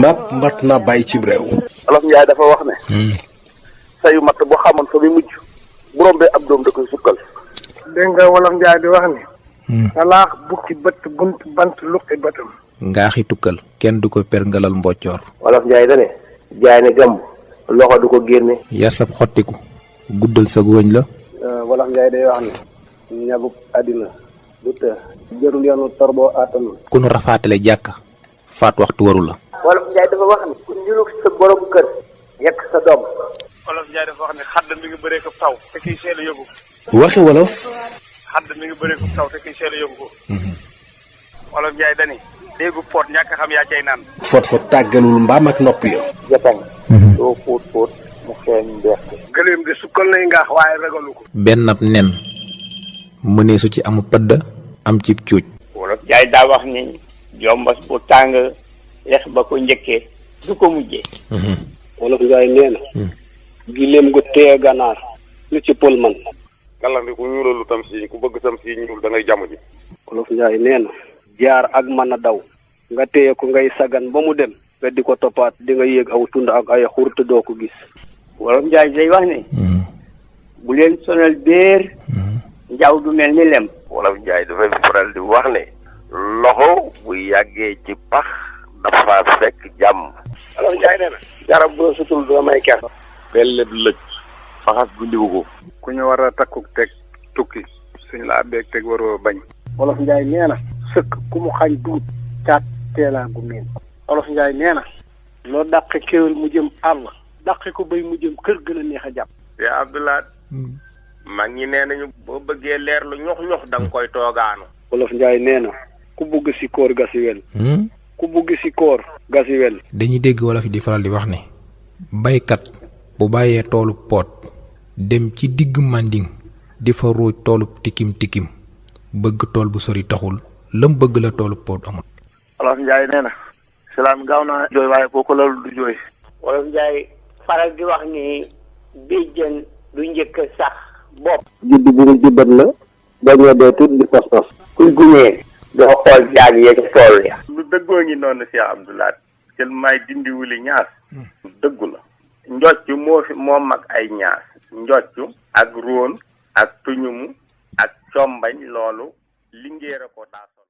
map mat na bàyyi ci réew. Olof Njaay dafa wax ne. sayu matt boo xamoon fa muy mujj bu rombee ab doom da koy sukkal. dégg nga Wolof Njaay di wax ne. talaax bukki bët bunt bant luqi bëtam. ngaaxi tukkal kenn du ko perngalal mboccoor. Wolof Njaay da ne jaay ne gàmm loxo du ko génne. yar sab xottiku guddal sa wëñ la. Wolof Njaay day wax ne ñagub àddina du të jërul yoonu torboo àttanul. ku nu rafaatale jàkka faat waxtu waru la. Wolof Njaay dafa wax ne ku ñulug sa borom kër yekk sa doom. Wolof Njaay dafa wax ne xadd mi ngi bëree ko taw te kiy seel a yóbbu. waxi wolof. xadd mi ngi bëree ko taw te kiy seel a yóbbu ko. Wolof Njaay dani déggu poot ñàkk xam yaa cay naan. fot fot tàggalul mbaam ak nopp ya. jatañ doo fóot fóot mu xeeñ mbeex. gëléem de sukkal nay ngaax waaye ragalu ko. benn ab nen mëneesu ci amu pëdd am cib cuuj. Wolof Njaay daa wax ni jombas bu tàng lex ba ko njëkkee du ko mujjee. Wolof Njaay nee na giléem gu tee ganaar lu ci pël man. gàllankoor ku ñuulalu tam si ku bëgg tam si ñuul da ngay jàmm ji. Wolof Njaay nee na jaar ak mën a daw nga téye ko ngay sagan ba mu dem nga di ko toppaat di nga yéeg aw tund ak ay xurte doo ko gis. Wolof Njaay day wax ni bu leen sonal béer njaw du mel ni lem. Wolof Njaay dafay faral di wax ne loxo bu yàggee ci pax dafa fekk jàmm. Wolof Njaay nee na garab boo sutul doo may ker. belleb lëj faxas bu ndiwu ko. ku ñu war a takkuk teg tukki suñ la abbeeg teg waroo bañ. Wolof Njaay nee na sëkk ku mu xañ duut caat teelaa gu meen. Wolof Njaay nee na loo dàqe kéwél mu jëm àll dàqe ko béy mu jëm kër gën a neex a jàpp. te Abdoulaye mag ñi nee nañu boo bëggee leer lu ñox ñox da nga koy toogaanu. Wolof Njaay nee na ku bugg si koor gasiwel ku bugg si koor gasiwel. dañuy dégg wolof yi di faral di wax ne baykat bu bàyyee toolu poot dem ci digg mànding di fa ruuj toolu tikim tikim bëgg tool bu sori taxul lam bëgg la toolu poot amul. Wolof Njaay nee na salaam gaaw naa jooy waaye kooku loolu du jooy. Wolof Njaay faral di wax ni béjjën du njëkk sax bopp. judd bu ñu jubbat la bañoo dee tuut di pas pas. kuy guñee doo xool jaag yee ca tool ya. lu dëggoo ngi noonu Cheikh Abdoulaye jël may dindiwuli ñaas dëggu la. njocc moo mag ay ñaas njocc ak róon ak tuñumu ak combañ loolu lingéer a ko daa sol.